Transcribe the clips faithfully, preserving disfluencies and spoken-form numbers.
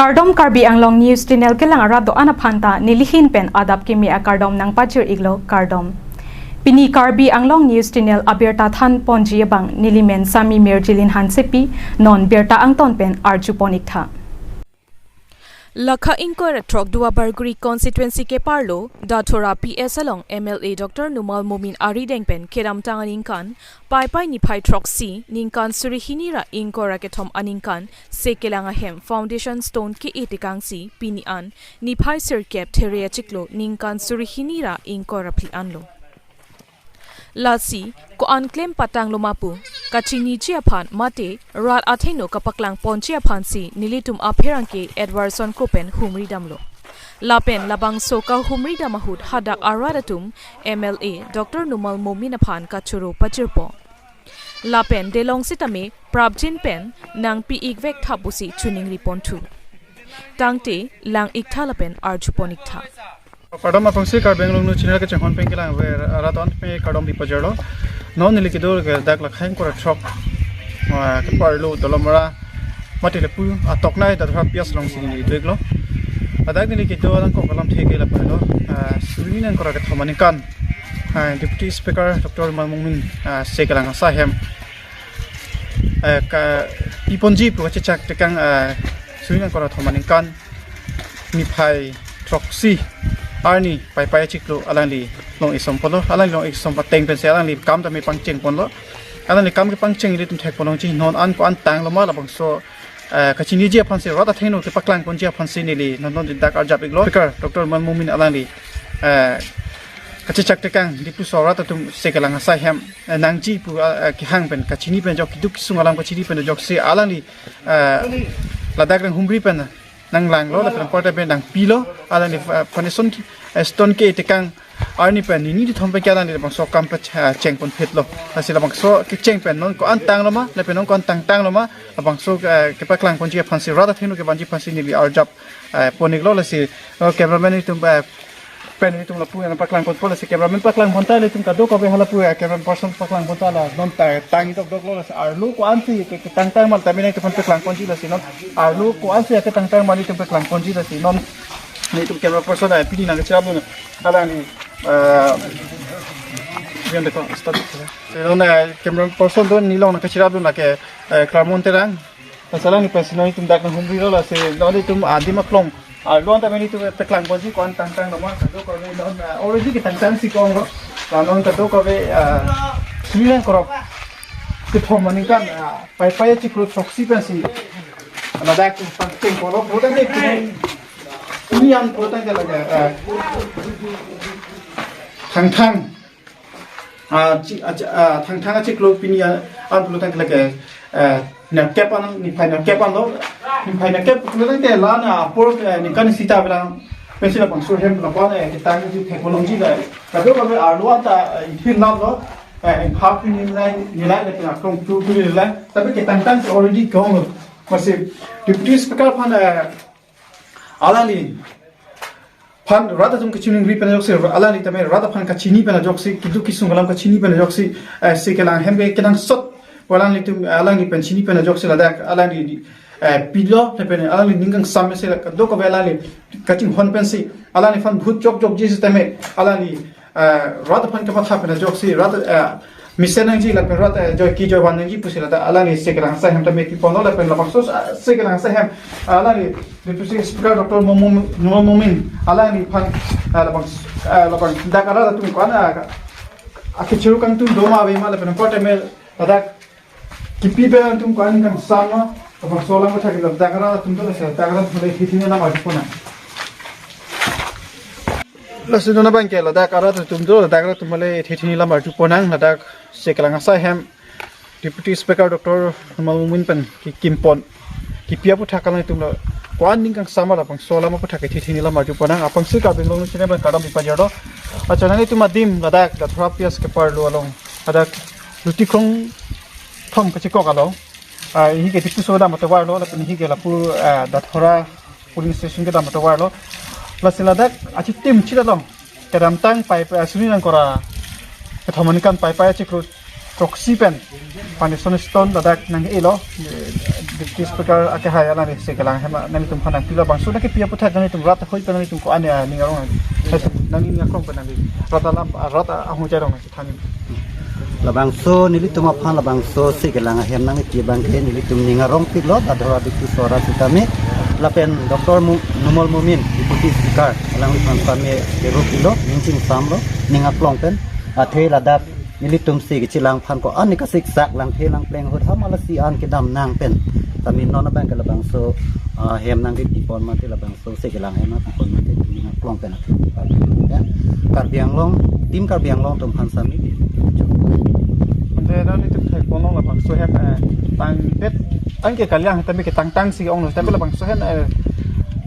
Kardom, Karbi Anglong News Channel kelang arat do-an aphan ta nelihin pen adap kimi akardom nangpajir iklo, kardom. Pini Karbi Anglong News Channel abirta than ponji abang nelimen Sami Mirjilin Hansepi, non birta angton pen arju pon iktha. Lakha ingkoi ra throk Duarbagori constituency keparlo Dathora P S along M L A Doctor Numal Momin arideng pen kedamtang aningkan Paipai niphai throksi ningkan suri hini ra ingkoi ra kethom aningkan Sekelang ahem foundation stone ke-e tekangsi pini an niphai sirkep There achiklo ningkan suri hini ra ingkoi ra phli anlo. Lasi ko-an klem patanglo ma pu kachiniji aphan mate rat athengno kapaklang ponji aphansi nelitum apherangke Edwardson Kro pen humri damlo. Lapen labangso kahumri dam ahut hadak arat atum M L A Doctor Numal Momin aphan kachoro pajirpo. Lapen delong sitame prapjin pen nangpi ikvek tha pusi choningri ponthu. Tangte lang iktha lapen arju pon iktha. Kardom, aphrangsi Karbi Anglong News Channel kachinghon pen kelang arat do-an pen kardom di pajirlo. Non neli kedo ke dak lakha ingkoi ra throk, ah, keparlo Dolamara mate lapu atoknai Dathora P S alongsi neli do iklo. Ladak neli kedo nangkok alamthe ke lapu lo. Ah, suri ningkan ingkoi ra kethom aningkan, ah, Deputy Speaker Doctor Numal Momin, ah, Sekelang asai ahem, ah, kapi ponji pu kachechak tekang, ah, suri ningkan ingkoi ra kethom aningkan niphai throksi arni Paipai achiklo alangli long-ik som ponlo, alangli long-ik som ateng pensi alangli kam tame pangcheng ponlo. Alangli kam kepangcheng ilitum thek pon longji, non an ko-an tanglo ma labangso, eh, kachiniji aphansi rat athengno kepaklang ponji aphansi neli non non dak arjap iklo. Speaker Doctor Numal Momin alangli, eh, kachechak tekang Diphu arat atum Sekelang asai ahem, eh, nangji pu, eh, kehang pen kachini pen ajok, keduk kesung alam kachini pen ajoksi alangli, eh, ladak nanghumri pen nanglanglo, lapen korte pen nangpilo, alangli, eh, foundation, eh, stone ke-e tekang arni pen nini kethom pen ke alangli labangso kam pen, eh, cheng ponphitlo. Lasi labangso kecheng pen non ko-an tanglo ma, lapen non ko-an tangtanglo ma, labangso, eh, kepaklang ponji aphansi rat athengno kevanji aphansi neli arjap, eh, pon iklo. Lasi, oh, cameraman itum, eh, pen itum lapu nangpaklang ponpo, lasi cameraman paklang ponta, ilitum kadokave halapu, eh, camera person paklang ponta, la non ta tang dokdoklo, lasi arlo ko-ansi ke, ketangtang ma tame nangkephan paklang ponji, lasi non arlo ko-ansi ketangtang ma nelitum paklang ponji, lasi non nelitum camera person, eh, pini nangkachirap dun alangli, eh, yan deko start. Lasi non, eh, camera person do neli along nangkachirap dun lake, eh, Clarmont Terang. Lasi alangli pensi non itum dak nanghumrilo, lasi non itum adim aklong, ah, lo-an tame nelitum paklang ponji ko-an tangtanglo ma, kadokave non, ah, already ketangtangsi ko-an lo. La non kadokave, ah, suri ningkan ingkoi ra kethom aningkan, ah, Paipai achiklo throksi pensi ladak pangcheng ponlo, pulo tangte pini an pulo tangte lake, ah, Thangthang, ah, chi-, ah, chi-, ah, Thangthang achiklo pini an, an pulo tangte lake, eh, nerkep an, niphai nerkep anlo, niphai nerkep pulo tangte la na apor, eh, ningkan isi ta bilang pensi labangso ahem lapu an, eh, ketangji thek pon longji la. Kadokave arlo anta, eh, ithin laplo, eh, half nilai, nilai lapen aklong tu tu nilai. Tapi ketangtangsi already ko-an lo. Lasi Deputy Speaker aphan, eh, alangli aphan rat atum kachiningri pen ajoksi, alangli tame rat aphan kachini pen ajoksi, keduk kesung alam kachini pen ajoksi, eh, Sekelang ahem ke kenangsot pu alanglitum, alangli pen chini pen ajoksi ladak alangli, eh, pilo, lapen alangli ning kangsam si la kadokave alangli kachinghon pensi alangliphan vote chokchokji sitame alangli, eh, rat aphan kamatha pen ajoksi, rat, eh, mesen nangji lapen rat, eh, joi ki joi van nangji pusi ladak alangli Sekelang asai ahem tame kiponlo, lapen labangso, eh, Sekelang asai ahem, eh, alangli Deputy Speaker Doctor Momo-, Numal Momin alangliphan, eh, labang, eh, labang dak arat atum ko-an, eh, akechiru kangtung do ma ave ma lapen korte me ladak kipi pen atum ko-an kangsam ma, labangso alam athak ladak arat atum do, lasi ladak arat atum le hithini alam arju pon nang. Lasi non abang ke ladak arat atum do, ladak arat atum le hithini alam arju pon nang, ladak Sekelang asai ahem Deputy Speaker Doctor Numal Momin pen kekim pon, kipi aphuthak alangtum lo, ko-an ning kangsam ma labangso alam aphuthak hithini alam arju pon nang. Aphrangsi Karbi Anglong News Channel pen kardom di pajirlo. Accha, nanglitum adim ladak Dathora P S keparlo along ladak Luti Krongthom kachikok along, ah, ini ke Diphu aso kedam atovarlo, lapen ini ke lapu, ah, Dathora polling station kedam atovarlo. Lasi ladak achitim chit along kedamtang Paipai, suri ningkan ingkoi ra kethom aningkan Paipai achiklo throksi pen foundation stone ladak nang-elo, eh, Deputy Speaker akehai alanglisi kelang ahem nanglitum aphan nangpilo, labangso nangkepi aputhak nanglitum rat ahoi pen nanglitum ko-an aning arong nang, nangning aklong pen nangli rat alam, rat ahung jai rong nang thanji. Labangso nelitum aphan labangso si kelang ahem nangkepi abangke nelitum ning arongpiklo, Dadhora Diphu Sora sitame lapen Doctor Mu-, Numal Momin, Deputy Speaker, alangliphan tame kero pilo, ning chingsamlo, ning aklong pen, athe ladak nelitum si kechilang aphan ko-an ni kasiksak, langthe langpleng ahut hala si an kedam nang pen tame non abangke labangso, ah, hem nangkepipon mate labangso si kelang ahem nangpipon mate ning aklong pen athe, ya. Karbi Anglong, Team Karbi Anglong atum aphan sami. Ante nanglitum thai ponlong labangso hem, eh, tangdet, tangke kaliang tame ketang tangsi onglo, tapi labangso hem, eh,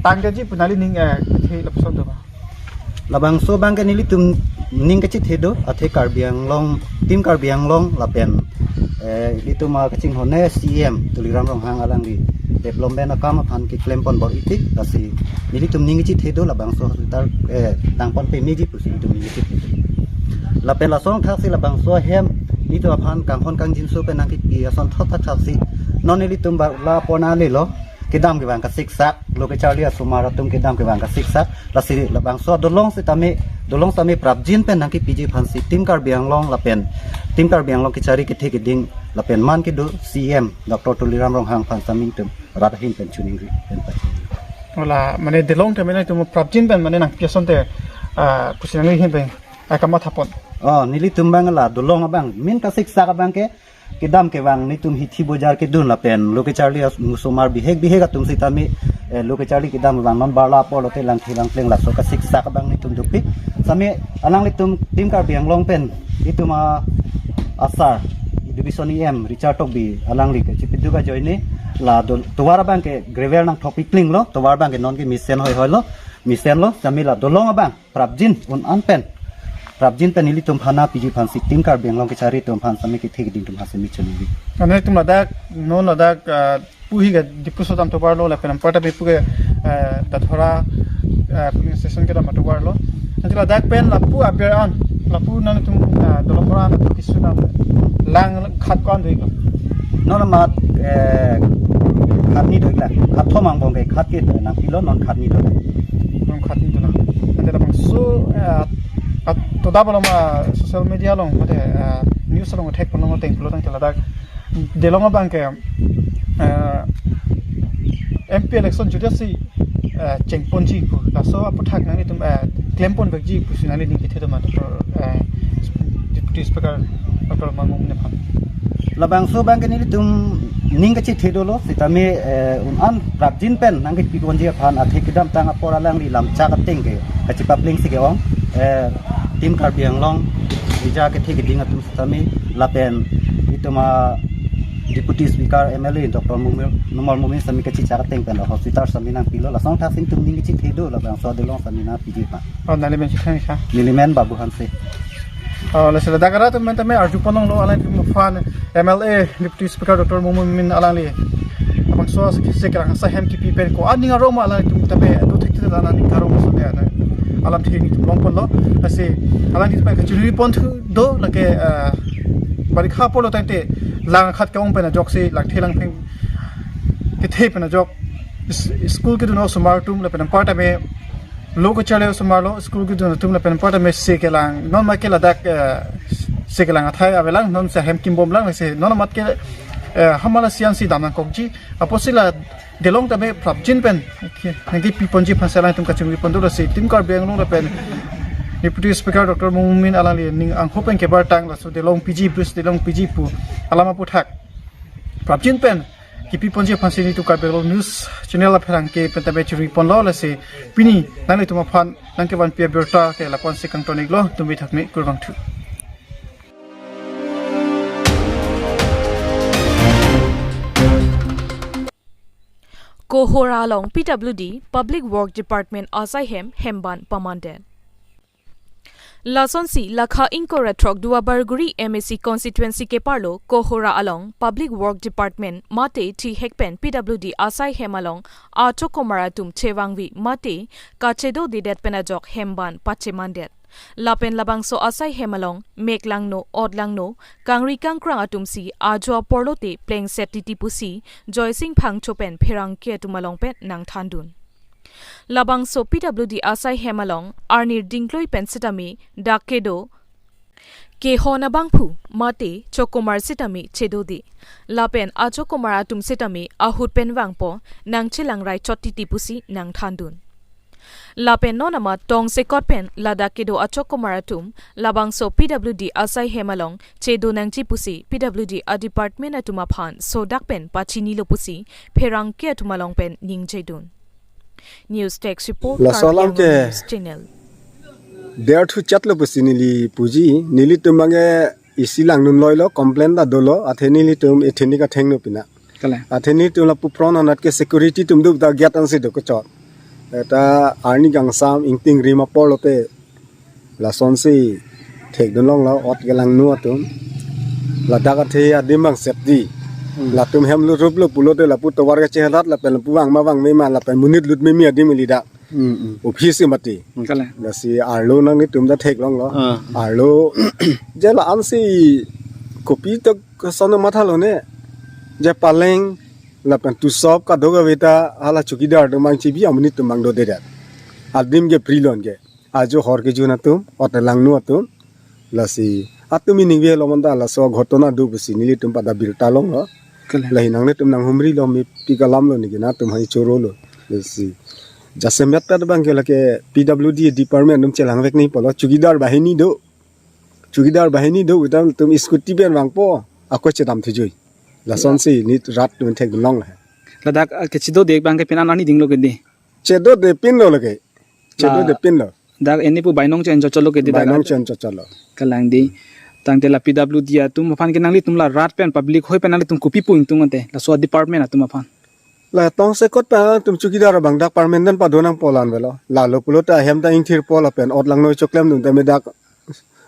tangdetji pu nangli ning, eh, kethe lapuson do ma? Labangso abangke nelitum ning kachethe do, athe Karbi Anglong, Team Karbi Anglong lapen, eh, ilitum akachinghon C E M Tuliram Ronghang alangli development akam aphan keklempon bor-itik, lasi nelitum ning kachethe do labangso hospital, eh, tangpon pemeji pusi nelitum ning kachethe do. Lapen lason thaksi labangso ahem nelitum aphan kanghon kangjinso pen nangkepi ason thot thaksi non nelitum ba la pon ale lo, kedam kevang kasiksak, lo kacharli asomar atum kedam kevang kasiksak, lasi labangso dolong sitame, dolong sitame prapjin pen nangkepiji aphansi Team Karbi Anglong lapen Team Karbi Anglong kechari kethe keding lapen man kedo C E M Doctor Tuliram Ronghang aphan sami nelitum rat ahin pen choningri pen pachini. Ola, mane dolong tame nangtum prapjin pen mane nangpi asonte, ah, pusi nangli ahin pen, ah, kamatha pon. Oh, nelitum abang la dolong abang, main kasiksak abangke kedam kevang nelitum hithi bojar kedun lapen lo kacharli as-, musomar bihek bihek atum sitame, eh, lo kacharli kedam kevang non barla apor lote langthe langpleng laso kasiksak abang nelitum dopik. Sami alanglitum Team Karbi Anglong pen itum a-asar Division E M Richard Tokbi alangli kachipiduk ajoine la do-, tovar abangke gravel nangthok piplinglo, tovar abangke nonke mesen hoi hoilo, mesenlo, sami la dolong abang prapjin un an pen, prapjin pen ilitum aphan nangpiji aphansi Team Karbi Anglong kechari atum aphan sami kethe keding atum aphan sami choningri. Ane itum ladak, non ladak, ah, pu hi ke Diphu sodam tovar lo lapen anparta pu ke, ah, Dadhora, ah, polling station kedam atovar lo. Nanti ladak pen lapu aber an, lapu nangtum, ah, dolong pora nangtum kesu dam lang khat ko-an do-iklo? Non amat, eh, khat ni do-iklo. Khat thom angbong ke khat ke nangpilo, non khat ni do. Non khat ni do na. Ante labangso, eh, at-, toda balom, ah, social media along, mate, ah, news along thek ponlong ateng pulo tangte ladak dolong abangke, eh, M P election jutsi, eh, chengponji pu. Laso aputhak nanglitum, eh, klemponvekji pusi nangli ning kethe do ma, Doctor, eh, Deputy Speaker Doctor Numal Momin aphan? Labangso abangke nelitum ning kachethe dolo, sitame, eh, un an prapjin pen nangkepiponji aphan athe kedamtang apor alangli lamchak ateng ke kachipaplengsi ke-ong, eh, Team Karbi Anglong, ija kethe keding atum sitame lapen itum a-Deputy Speaker M L A Doctor Momin, Numal Momin sami kachichak ateng pen hospital sami nangpilo, lason thaksi itum ning kachethe do, labangso dolong sami nangpiji aphan. Oh, nangli men chithang sa? Neli men Babu Hanse. Oh, lasi ladak arat atum tame arju ponlonglo, alangtum aphan M L A Deputy Speaker Doctor Momin alangli labangso si kelang asai hem kipi pen ko-an ning arong ma alangtum tame do thekthelang aning karong so de ana alamthe nelitum longponlo. Lasi alangtum pen kachoningri ponthu do lake, ah, barikha apor lo tangte lang khat ke-ong pen ajoksi langthe langpleng kethe pen ajok is-, school kedun osomar atum lapen anparta me lo kacharli osomar lo school kedun atum lapen anparta me se kelang, non ma ke ladak, eh, se kelang athai avelang, non se hem kimbomlang, se non amat ke, eh, hamala sian si dam nangkokji apotsi la dolong tame prapjin pen nangkepiponji aphansi alangtum kachoningri pon dolo, si Team Karbi Anglong lapen Deputy Speaker Doctor Momin alangli ning angho pen kebartang laso dolong piji, bridge dolong piji pu alam aputhak prapjin pen kipiponji aphansi nelitum Karbi Anglong News Channel apherangke pen tame choningri ponlo, lasi pini nanglitum aphan nangkevanpi abirta ke lapu-ansi kangton-iklo, tumi thakmi kurvangthu. Kohora along P W D, Public Work Department asai hem hemban pamandet. Lasonsi lakha ingkoi ra throk Duarbagori M A C constituency keparlo Kohora along Public Work Department mate thihek pen P W D asai hem along achokomar atum chevangvi mate kachedodedet pen ajok hemban pachemandet. Lapen labangso asai hem along mek langno, ot langno, kangri kangkrang atum si ajo apor lote plengset titi pusi Joysing Phangcho pen pherangke atum along pen nangthandun. Labangso P W D asai hem along arnir dingkloi pen sitame dak kedo kehon abangphu mate chokomar sitame chedode. Lapen achokomar atum sitame ahut pen vangpo nangchelangrai chot titi pusi nangthandun. Lapen non amat tongsekot pen ladak kedo achokomar atum labangso P W D asai hem along chedo nangji pusi P W D a department atum aphan sodak pen pachinilo pusi pherangke atum along pen ningjedun. News Desk Report, Laso Karbi alam Anglong ke News Channel. Der thu chat lo pusi neli puji, nelitum abang ke isi langdun loilo, complain ta dolo, athe nelitum ethnic athengno pina. Kalang. Athe nelitum lapu pron anat ke security atum do ta gate ansi do kechot. Eta arni kangsam ingting rim apor lote lasonsi thekdun longlo, ot kelangno atum. Ladak athe adim abang safety. Hmm. Latum hem lo rup lo pulote lapu tovar kachehelat lapen lapu vangma vangme ma lapen monit lut meme adim ili dak. Hmm, hmm. Office mati. Kalang. Lasi arlo nanglitum ta theklonglo. Ah. Arlo je la-ansi kopi tok sono mathalo ne. Je paleng lapen tusop kadokave ta hala chowkidar atum abang chibi amonit atum abang dodedet. Adim ke prilon ke. Ajo hor kejun atum, ot langno atum. Lasi atum ini velo manta laso ghotona do pusi nelitum pada birta longlo. Kalang. Lahi nanglitum nanghumrilo, mepik alam lo neke, nangtum hai chorolo. Lasi jasemet ta abang ke lake P W D department atum chelangvek nangji pulo, chowkidar bahini do. Chowkidar bahini do, kita tum scooty pen vangpo, ako chedam thujui. Lasonsi neli rat atum thekdun longlo. Ladak, ah, kechedode abang ke pini arni dinglo kedi. Chedode pinlo lake. Chedode pinlo. Dak eni pu bainong chen chocholo kedi dak. Bainong chen chocholo. Kalang di. Tangte la P W D atum aphan ke nanglitum la rat pen public hoi pen nanglitum kopi pu ingtung ante. Laso department atum aphan. La tongsekot pen atum chowkidar abang dak permanent padonang polan velo. Lalo pulote ahem ta ingthir po lapen ot langno choklem dun tame dak,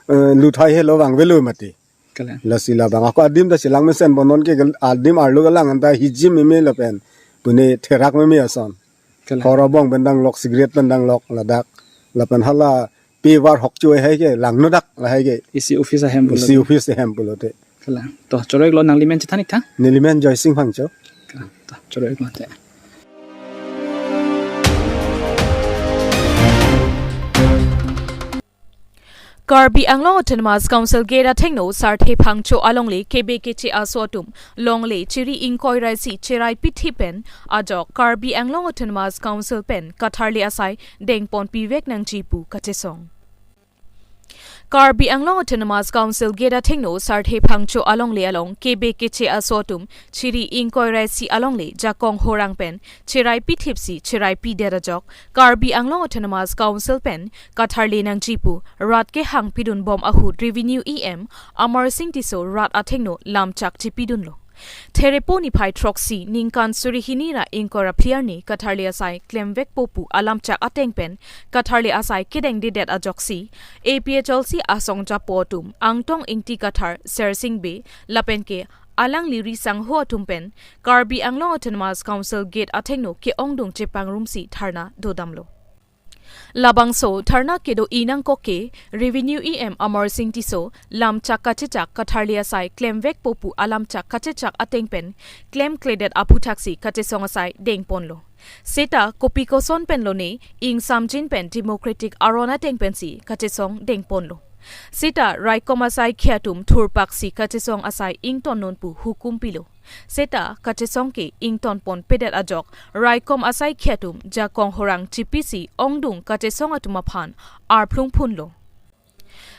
eh, luthai helo vangvelo mati. Kalang. Lasi labang ako adim ta chelang mesen bo, non ke adim arlo kelang anta hijim meme lapen pune therak meme ason. Kalang. Hor abong pen danglok, cigarette pen danglok ladak. Lapen hala pevar hokcho hai ke langno dak lahai ke. Isi office ahem pulo. Isi office ahem pulote. Kalang. To, choro-iklo, nangli men chethan-ik tha? Neli men Joysing Phangcho. Kalang. To, choro-iklo te. Karbi Anglong Autonomous Council gate athengno Sarthe Phangcho alongle kebe keche aso atum longle chiri ingkoi ra isi cherai pithip pen ajok Karbi Anglong Autonomous Council pen katharli asai dengpon pivek nangji pu kachesong. Karbi Anglong Autonomous Council gate athengno Sarthe Phangcho alongle along kebe keche aso atum chiri ingkoi ra isi alongle jakong horang pen cherai pithip si cherai pidet ajok Karbi Anglong Autonomous Council pen katharli nangji pu rat kehang pidun bom ahut Revenue E M Amarsing Tisso rat athengno lamchak chepidunlo. Therepo niphai throksi ningkan suri hini ra ingkoi ra phli arni katharli asai klemvekpo pu alamchak ateng pen katharli asai kedengdedet ajoksi A P H L C asong japo atum Angtong Ingti Kathar, Sersing Bey lapen ke alangli risangho atum pen Karbi Anglong Autonomous Council gate athengno ke-ongdung chepangrumsi dharna dodamlo. Labangso dharna kedo-i nangkok ke Revenue E M Amarsing Tisso lamchak kachechak katharli asai klemvekpo pu alamchak kachechak ateng pen klemkledet aphuthaksi kachesong asai dengponlo. Seta kopi koson pen lone ingsamjin pen democratic aron ateng pensi kachesong dengponlo. Seta raikom asaikhei atum thurpaksi kachesong asai ingtonnun pu hukum pilo. Seta kachesong ke ingtonpon pedet ajok raikom asaikhei atum jakong horang chipisi ongdung kachesong atum aphan arphlung phunlo.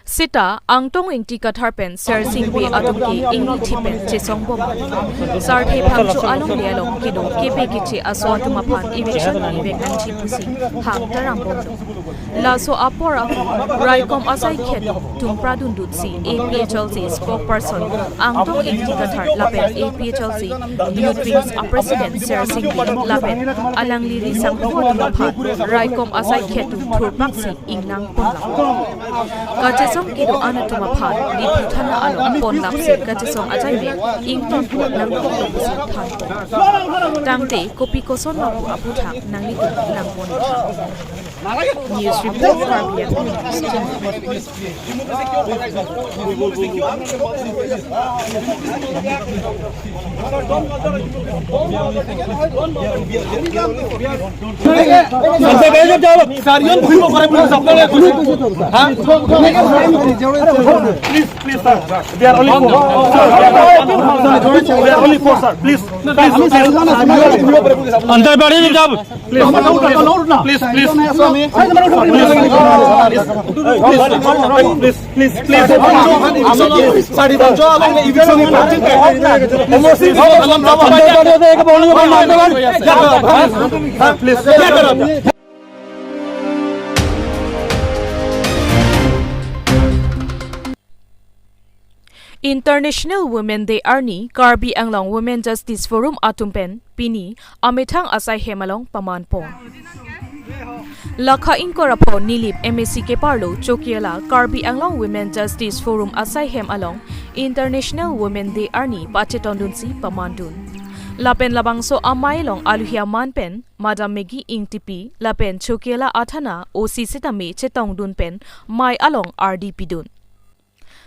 Seta Angtong Ingti Kathar pen Sersing Bey atum ke ingni thip pen chesong bom. Sarthe Phangcho alongle along kedo kebe keche aso atum aphan eviction pivek nangji pusi hang taram bomlo. Laso apor ahut raikom asaikhei atum tumpradundutsi A P H L C spokesperson Angtong Ingti Kathar lapen A P H L C Youth Wings a President Sersing Bey lapen alangli risangho atum aphan raikom asaikhei atum thurpaksi ingnangponlap. Kachesong kedo-an atum aphan Diphu thana along ponlapsi kachesong achaime ingtonpon nangkoklo pusi thanpon. Tangte kopi koson ma pu aputhak nanglitum langpon tha. News report from Karbi Anglong. Please, please, sir. We are only four. Sir, we are only four, sir. Please, please, please. अंदर बैठिए आप। Please, please, please, please, please, please, please. International Women Day arni Karbi Anglong Women Justice Forum atum pen pini amethang asai hem along paman pon. Lakha ingkoi ra pho Nilip M A C keparlo Chokihola Karbi Anglong Women Justice Forum asai hem along International Women Day arni pachetongdunsi pamandun. Lapen labangso amei along aluhi aman pen Madam Maggie Ingtipi lapen Chokihola athana O C sitame chetongdun pen mei along ardi pidun.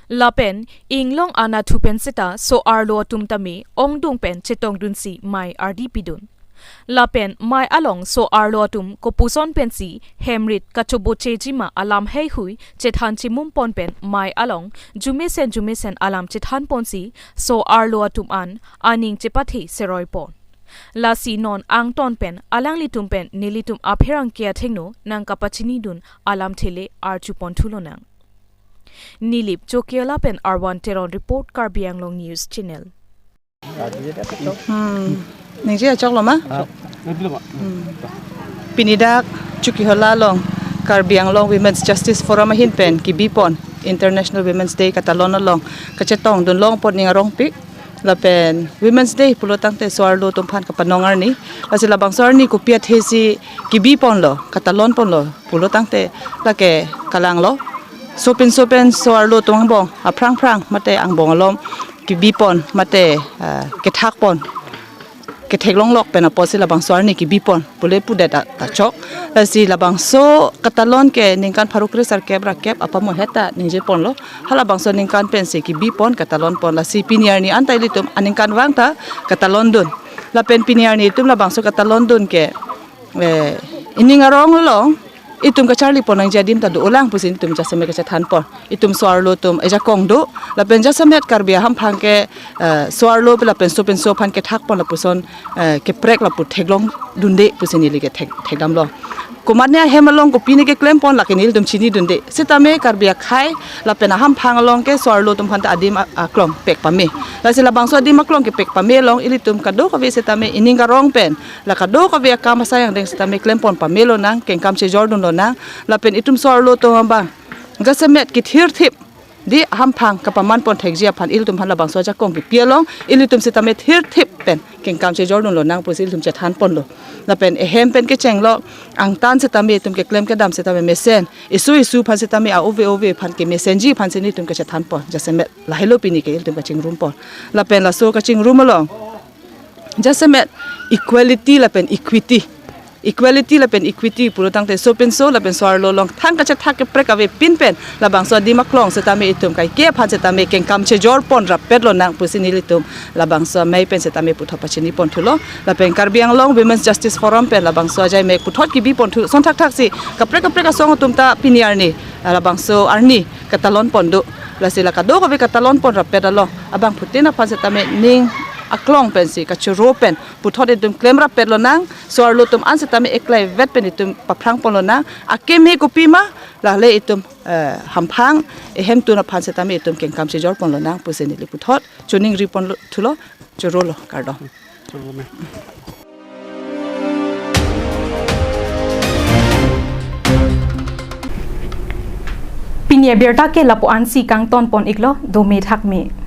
Lapen inglong anatthu pen seta so-arlo atum tame ongdung pen chetongdunsi mei ardi pidun. Lapen mei along so-arlo atum kopuson pensi hemrit kachobochejima alam heihui chethan chimum pon pen mei along jumesen jumesen alam chethan ponsi so-arlo atum an aning chepathe seroi pon. Lasi non angton pen alanglitum pen nelitum apherangke athengno nangkapachinidun alamthe le arju pon thulonang. Nilip Chokihola pen Arwan Teron report, Karbi Anglong News Channel. Hmm. Ningje achoklo ma? Hmm. Pini dak Chokihola along Karbi Anglong Women's Justice Forum ahin pen kebi pon International Women's Day katalon along kachetongdun long pon ning arongpik. Lapen Women's Day pulo tangte so-arlo atum aphan kapanong arni. Lasi labangso arni kopi athesi kebi ponlo, katalon ponlo pulo tangte lake kalanglo. Sopinso pen so-arlo atum angbong aphrang phrang mate angbong alom kebi pon mate, ah, kethak pon, ketheklonglok pen apotsi labangso arni kebi pon pule pudet ta, ta chok. Lasi labangso katalon ke ningkan pharo kresirkep ra kep apamo heta ningje ponlo. Halabangso aningkan pensi kebi pon katalon pon, lasi pini arni anta ilitum aningkanvang ta katalondun. Lapen pini arni itum labangso katalondun ke, eh, ining arong along itum kacharli pon nangji adim ta do-olang pusi itum jasemet kachethan pon. Itum so-arlo atum ejakong do. Lapen jasemet Karbi ahamphang ke, eh, so-arlo lapen sopinso aphan kethak pon lapuson, eh, keprek lapu theklongdunde pusi neli ke thek, thekdamlo. Komatne ahem along kopine keklem pon lake nelitum chinidunde. Sitame Karbi akhei lapen ahamphang along ke so-arlo atum aphan ta adim a, aklong pek pame. Lasi labangso adim aklong kepek pame along ilitum kadokave sitame ining arong pen la kadokave akam asai angdeng sitame klem pon pame lonang, kengkam chejordun lonang. Lapen itum so-arlo atum abang jasemet kethirthip di ahamphang kapaman pon thekji aphan ilitum aphan labangso ajakong kepi along ilitum sitame thirthip pen kengkam chejordun lonang pusi ilitum chethan ponlo. Lapen ehem pen kechenglo, angtan sitame itum keklem kedam sitame mesen, isu isu aphan sitame a-ove ove aphan kemesenji aphansi nelitum kachethan pon. Jasemet lahelo pini ke ilitum kachingrum pon. Lapen laso kachingrum along jasemet equality lapen equity. Equality lapen equity pulo tangte sopinso lapen so-arlo along thang kachethak keprek avepin pen labangso adim aklong sitame itum kaike aphan sitame kengkam chejor pon rappet lonang pusi nelitum labangso amei pen sitame puthot pachini pon thulo. Lapen Karbi Anglong Women's Justice Forum pen labangso ajai mek puthot kebi pon thu son thakthaksi kaprek kaprek asong atum ta pini arni, ah, labangso arni katalon pon do. Lasi la kadokave katalon pon rappet along abangphutin aphan sitame ning aklong pensi kachoro pen puthot itum klem rappet lonang. So-arlo atum an sitame eklai vet pen itum paphrang pon lonang. Akeme kopima lale itum, eh, hamphang ehemtun aphan sitame itum kengkam chejor pon lonang pusi neli puthot choningri pon lo, thulo, chorolo, kardom. Pini abirta ke lapu-ansi kangton pon iklo, dome thakme.